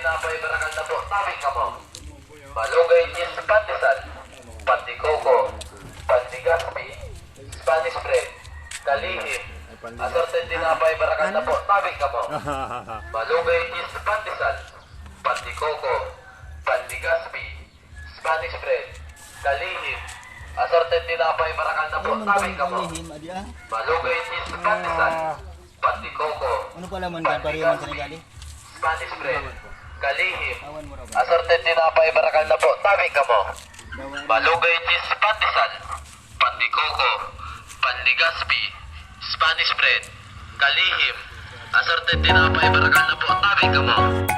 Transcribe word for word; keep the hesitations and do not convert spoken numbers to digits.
Tinapay, barakal na po, tabi kamo. Malunggay cheese pandesal, pandikoko, pandigaspi, Spanish bread, kalihim, assorted tinapay, barakal na po, tabi kamo. Malunggay cheese pandesal, pandikoko, pandigaspi, Spanish bread, kalihim, assorted tinapay, barakal na po, tabi kamo. Malunggay cheese pandesal, pandikoko, Ano pala man, barbaryo man sa nagali? Spanish bread, kalihim, Awan mo raw ba? assorted tinapay, barakal na po, tabi kamo. Dawan. Malunggay cheese pandesal, pandikoko, pandigaspi, Spanish bread, kalihim, assorted tinapay, barakal na po, tabi kamo.